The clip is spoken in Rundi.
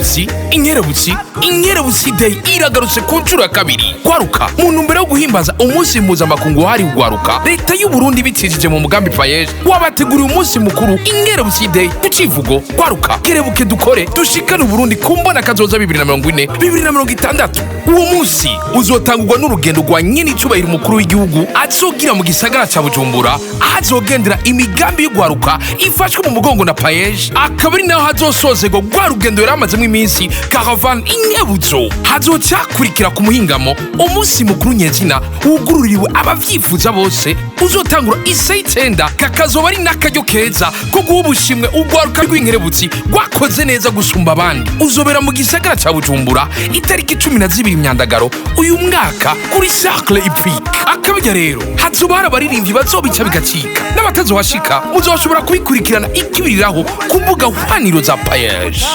Inkerebutsi, inkerebutsi, Inkerebutsi Day iragarutse ku nshuro ya kabiri. Kwaruka mu ntumbero yo guhimbaza umunsi mpuzamakungu wahariwe ugwaruka, leta y'u Burundi bicishije mu mugambi PAEEJ wabateguriye umunsi mukuru Inkerebutsi Day ku civugo "Kwaruka, kerebuke, dukore dushikane Uburundi ku mbona kazoza 2040 2060". Uwo munsi uzotangurwa n'urugendo rwa nyene icubahiro umukuru w'igihugu azogira mu gisagara ca Bujumbura, aho azogendera imigambi y'ugwaruka ifashwe mu mugongo na PAEEJ, akaba ari naho hazosozerwa rwa rugendo yari amazemwo iminsi, caravane Inkebutso. Hazocakurikira ku muhingamo umunsi mukuru nyezina wugururiwe abavyifuza bose, uzotangura isaha 9, kakazoba ari n'akaryo keza ko guha ubushimwe urwaruka rw'inkerebutsi rwakoze neza gusumba abandi. Uzobera mu gisagara ca Bujumbura itariki 12 Myandagaro uyu mwaka kuri Cercle Hippique. Akabirya rero, hazoba hari abaririmbyi bazobica bigacika. N'abatazohashika muzoshobora kubikurikirana ikibiriraho ku mbuga hwaniro za PAEEJ.